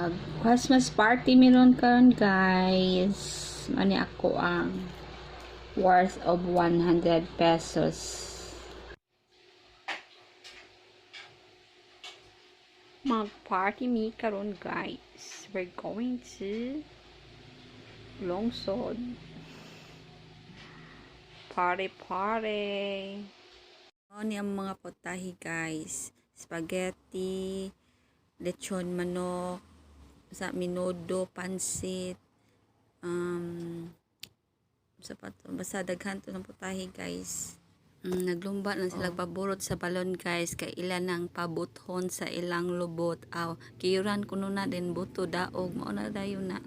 Mag Christmas party meron karon, guys. Mani ako ang worth of 100 pesos. Mag party mi karon, guys. We're going to Lungsod. Party party. Mao ni ang mga putahe, guys. Spaghetti, lechon manok, sa menudo, pansit, sa pa to, basta daghan to ng putahe, guys. Naglumba lang sila paburot sa balon, guys, kay ila nang pabuthon sa ilang lubot. Aw, kiyuran kuno na din buto daog mao na dayon na.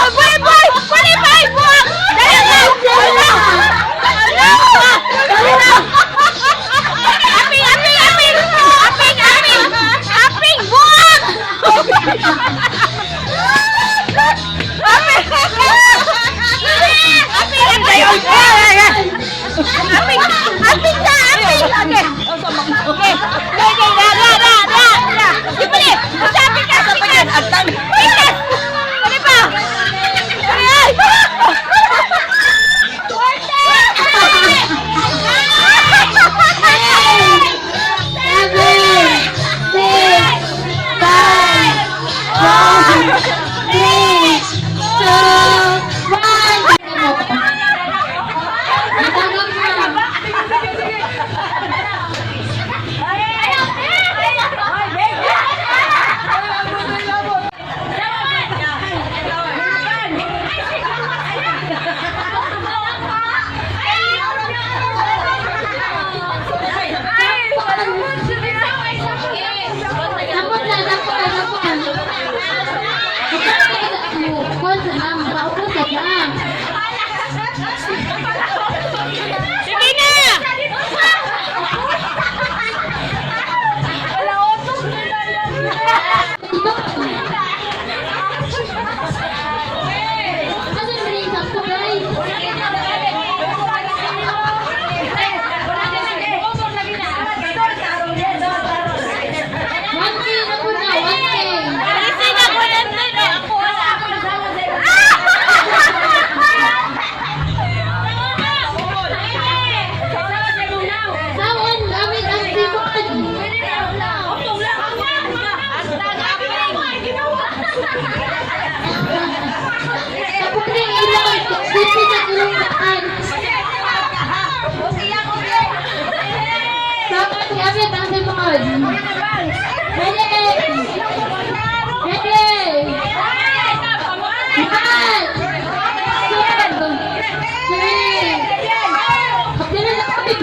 Seven, six, five, four, three, two, one. Natanggap na. Tapos na, tapos na, tapos na. Ukol sa na, makaupos sa na. Sige na! Asa naman yung sakto, guys? 1K na po na, 1K. Alisin na ko na ako. Saon, gamit ang sipon. Tapos na yung ilaw, sipon sa tulungan. Saon, gamit ang sipon. Ready? Ready? One, two, three. Kapila na kapit.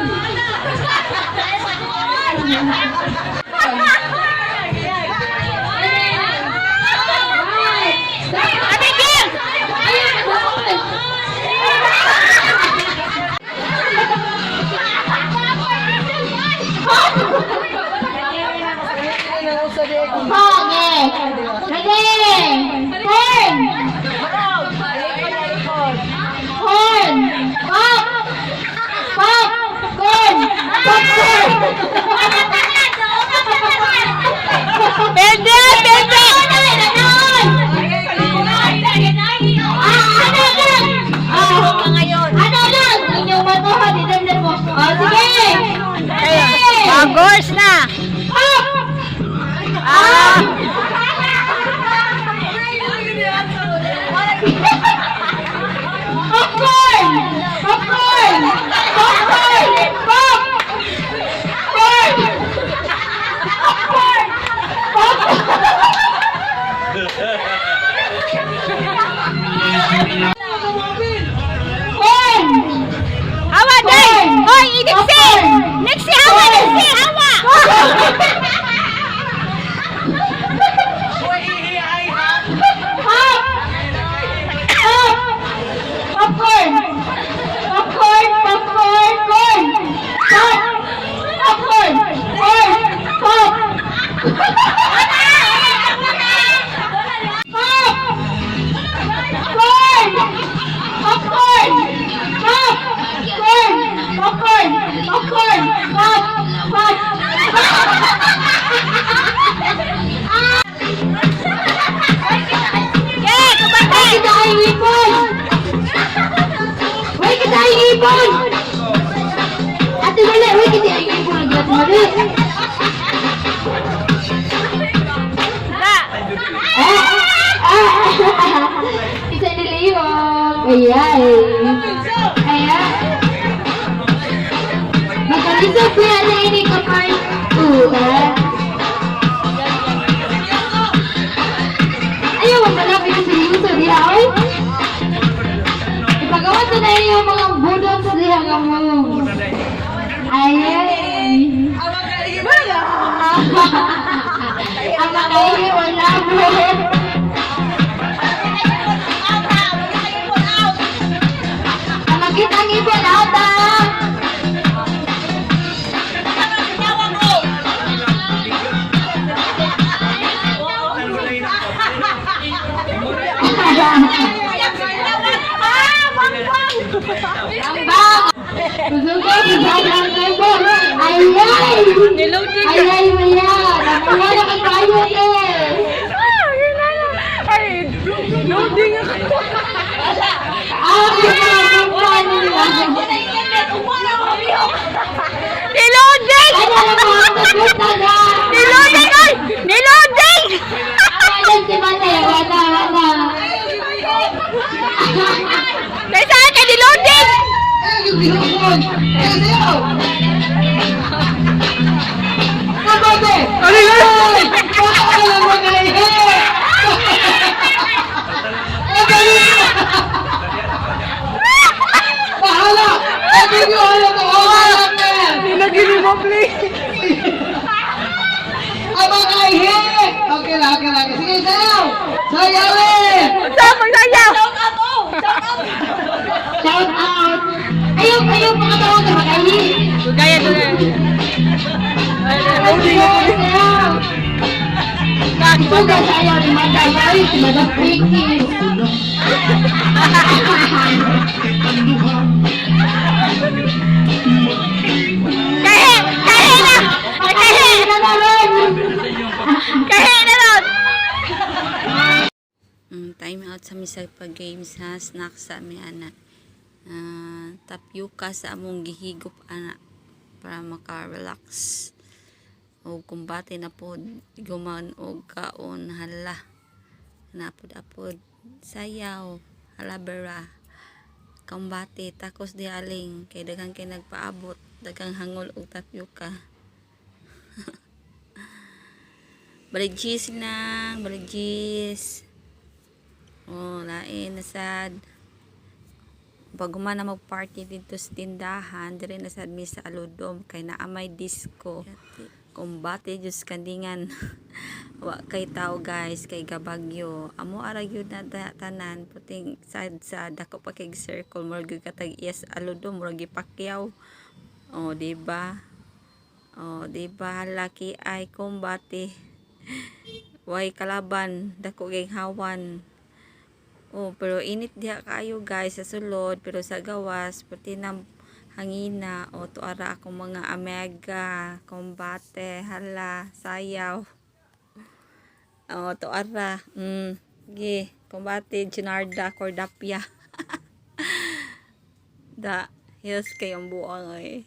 Ate Gil! Ayun, bakit? Okay. Ready? Turn! Horn! Pop! Pop! Corn! Popcorn! Mali. Da! Ah, ah, ah. Isa niliyog. Ayan. Ayan. Magkalisod ko yan na ini ka part 2, eh. Ayaw, malapit sa seryoso diha, oy. Ipagawa to na yung mga budots diha nga mo. Ayan. Ang mga wala mo. Ang makita ang ipon, out ah! Ang bang! Susuko, susuko, susuko! Ayay! Niloading. Ayay, maya! Nakuha na ka tayo eh! Ay, loading ako. Ah, paano nila? Niloading! Ay, alam mo, napunta na! Niloading! Ay! Niloading! Alam si Manay, wala, wala. Kaya saan ka niloading? Okay lang, okay lang. Sige, sayaw! Sayawin! Saan magsayaw? Shout out! Ayaw, ayaw, mga tao na makahi! Gaya doon. Sayaw! Ituga sa ayaw ni Madam Ay, si Madam Ricky. Kahi! Kahi na! Kahi! Na naman! Kahi na ron! Time out sa mi sa pag-games ha, snack sa mi ana. Ah, tapioca sa among gihigop ana para maka-relax. O kumbate na pod guman og kaon, hala. Napod-apod sayaw, hala bera. Kumbate takos di aling kay daghan kay nagpaabot, daghang hangol og tapioca. Balik cheese lang, balik cheese. Oh, lain na sad. Pag humana mag-party dito sa tindahan, dire na sad mi sa Aludom kay naa may disco. Kumbate jud sa kandingan. Wa kay tao guys, kay gabagyo. Amo ara gyud na tanan puting sad sa dako pa kay circle murag gyud katag yes Aludom murag gipakyaw. Oh, di ba? Oh, di ba laki ay kumbate. Way kalaban, dako kay hawan. Oh, pero init diha kaayo guys sa sulod, pero sa gawas pati na hangina o tuara akong mga amega, kumbate, hala, sayaw. Oh, tuara. Gi, kumbate, Junarda, Cordapia. Da, yes kay ang buang ay.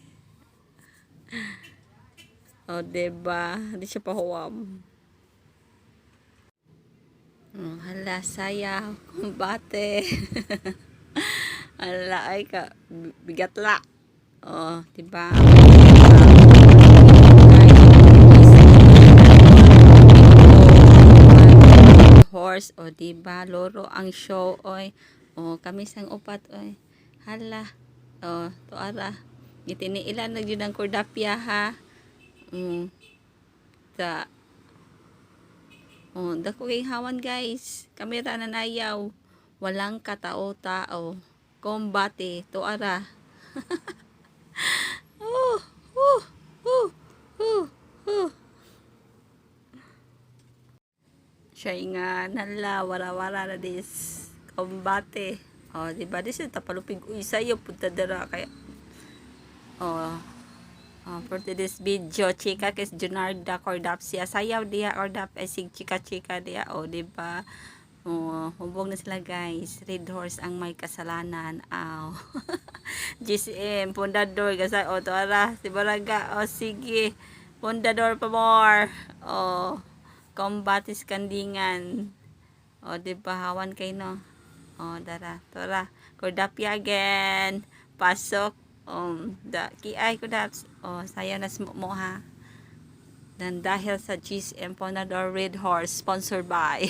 Oh, diba? Di siya pahuwam. Oh, hala, sayaw, kumbate. Hala, ay ka, bigatla. Oh, diba? Horse, o diba? Loro ang show, oy. O, kami sang upat, oy. Hala. O, tuara. Gitiniilan na yun ang kordapya, ha? Ta, oh, dako kay hawan guys. Kamera na nayaw. Walang katao-tao. Kombate, tuara. Oh, oh, oh, oh, oh. Siya nga nala wara-wara na this kombate. Oh, di ba this tapalupig uy sayo punta dara kay. Oh. Oh, for today's video, chika kis Junarda Cordapsia. Sayaw diha Cordap ay sig chika chika diha. Oh, di ba? Oh, hubog na sila, guys. Red Horse ang may kasalanan. Aw. GCM, Pundador, gasa o to ara, si Baraga, o sige. Pundador pa more. O, Combatis Kandingan. O, di ba hawan kay no? O, dara, tora. Kordapia again. Pasok. Da, kiay kudaps. O, sayo na mo ha. Dan dahil sa GCM Pundador Red Horse, sponsored by.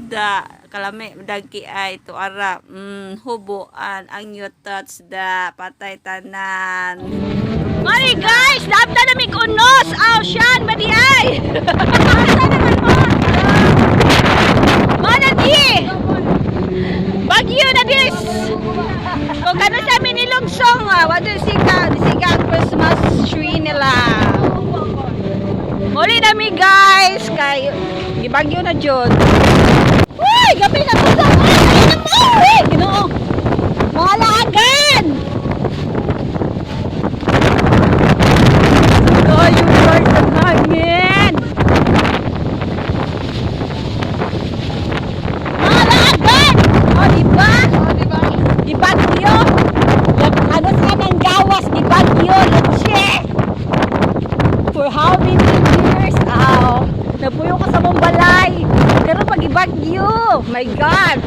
Da kalami dagki ay tuara hubuan ang your touch da patay tanan. Mari guys, labta na mig unos. Aw, siyan, badi ay. Asa naman mo? Mana di? Bagyo na dis. Kung kano sa amin nilugsong, ah, wado sika, sika ang Christmas tree nila. Muli na mi guys, kay gibagyo na jud. Uy, gabi na to sa. Ay, ay na mo. Uy, Ginoo. Mga laagan. Tayo guys, ang hangin! Mga laagan! O, diba? O, diba? Di Bagyo! Ano sa ng gawas? Di Bagyo, Leche! For how many years? Aw, napuyo ka sa mong balay. Pero pag ibagyo, my God!